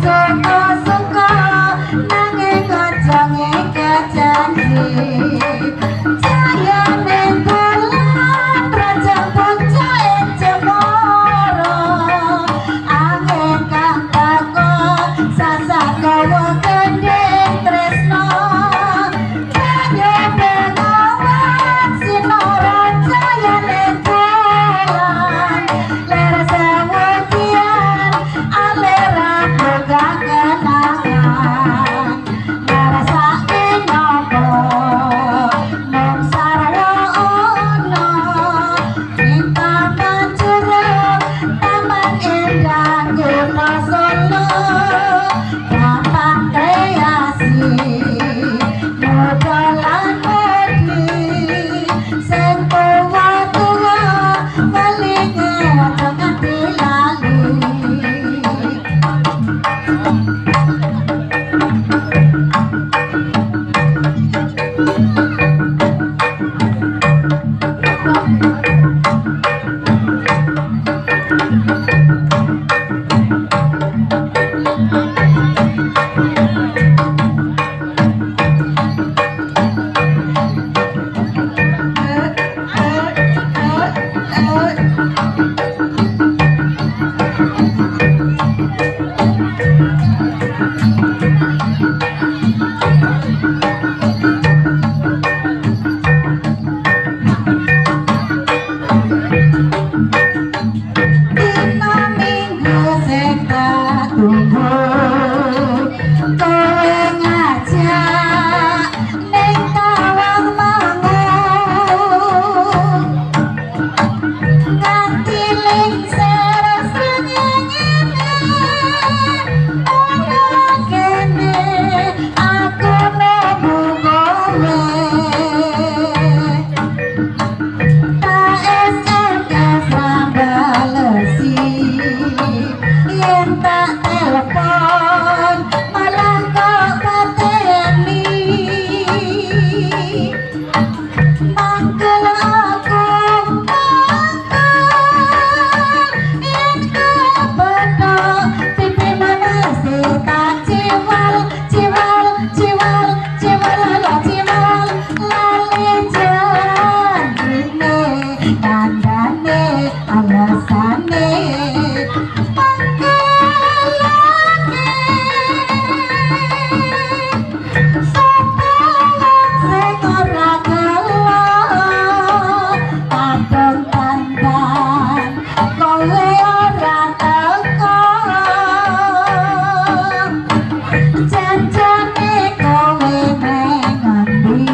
Suka-suka nanging aja ngeke janji. Cayane bulan rajang puncake cemara. Angin kang teko sasak gawa gendhing tresna. Banyu bengawan sinara cayane bulan. Ler sewu kian alera boga kenangan. Ngrasake napa mung sarwa ana ing taman curug taman indah kutha Solo. Gampang kreasi muda lan mudi sing tuwa-tuwa welinge aja nganti lali. Dina Minggu sing tak tunggu kowe ngajak ning Tawang Mangu. Nganti lingsir srengenge ana kene aku nunggu kowe. Tak SMS ra balesi yen tak telepon malah kok pateni. Mangkel aku mangkel yen kepethuk pipi manase tak ciwal ciwal ciwal ciwal lala ciwal lali janjine tandane alasane. Mangkelake sapa wong sing ora gelo kadung tandan kowe ora teko. Janjane kowe neng endi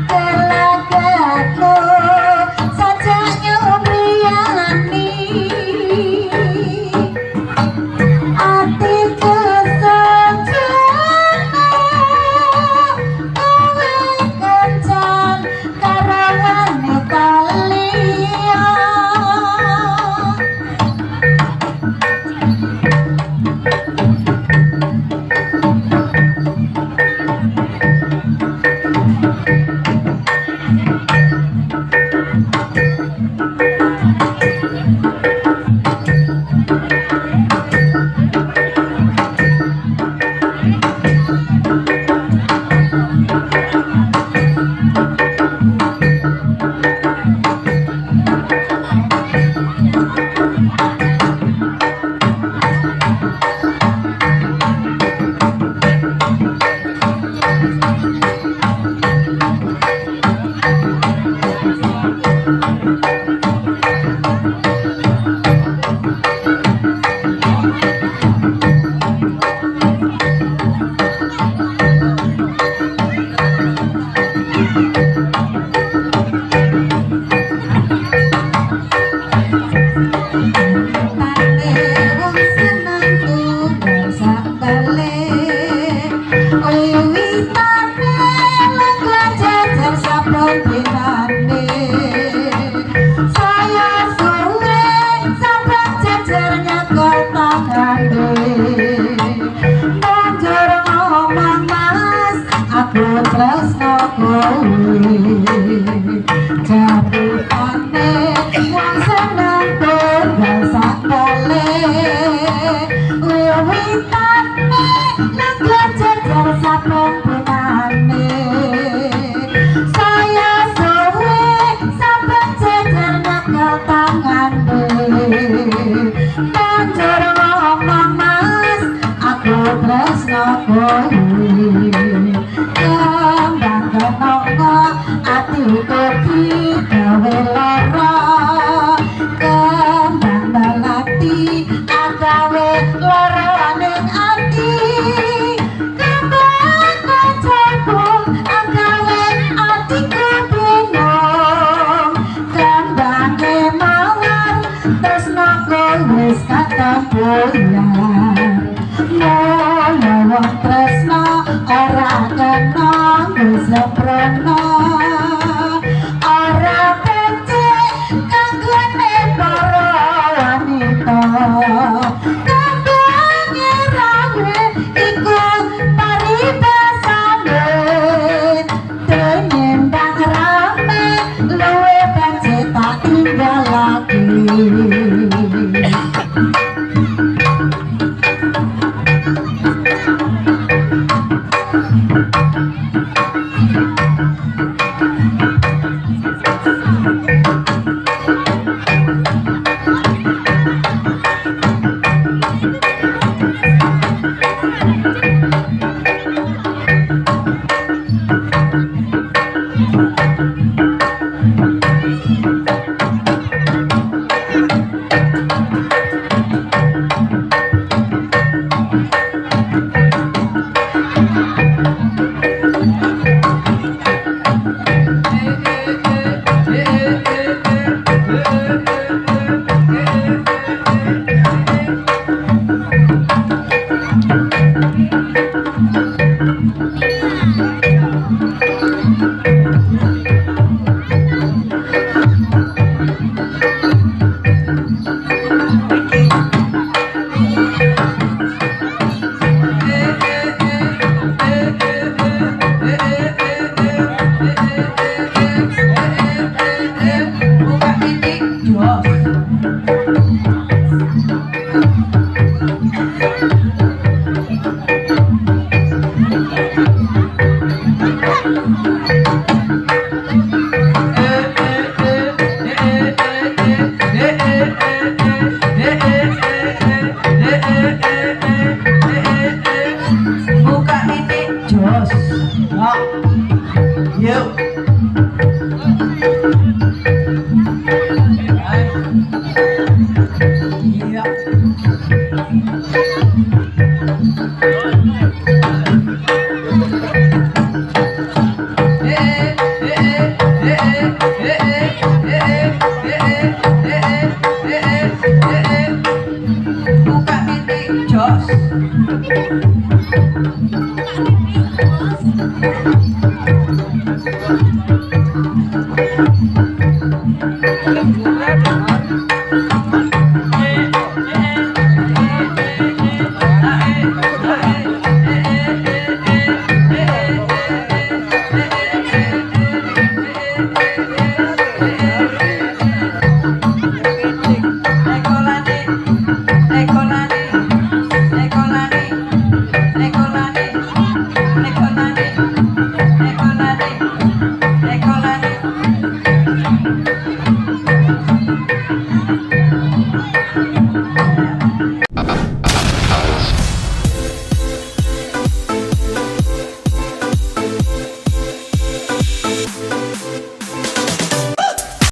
telagatmu sajak nyumriyani. Atiku sejana kowe kencan karo wanita liya. Paitane nanggo jejer saben dinane. Saya suwe saben jejer nyekel tangane. Banjur ngomong mas, aku tresno kowe. Kembang kenanga atiku digawe lara. Kembang melati agawe lara ning ati. Kembang kecebong agawe atiku bingung. Kembange mawar tresnaku wis katempuyan. Mula wong tresna ora kena nggo sembrono. Ora becik kanggone para wanita. Kembange rawe iku paribasane. Tenimbang rame luwih becik tak tinggalake. Buka titik jos. Buka titik jos. Yuk. Iya.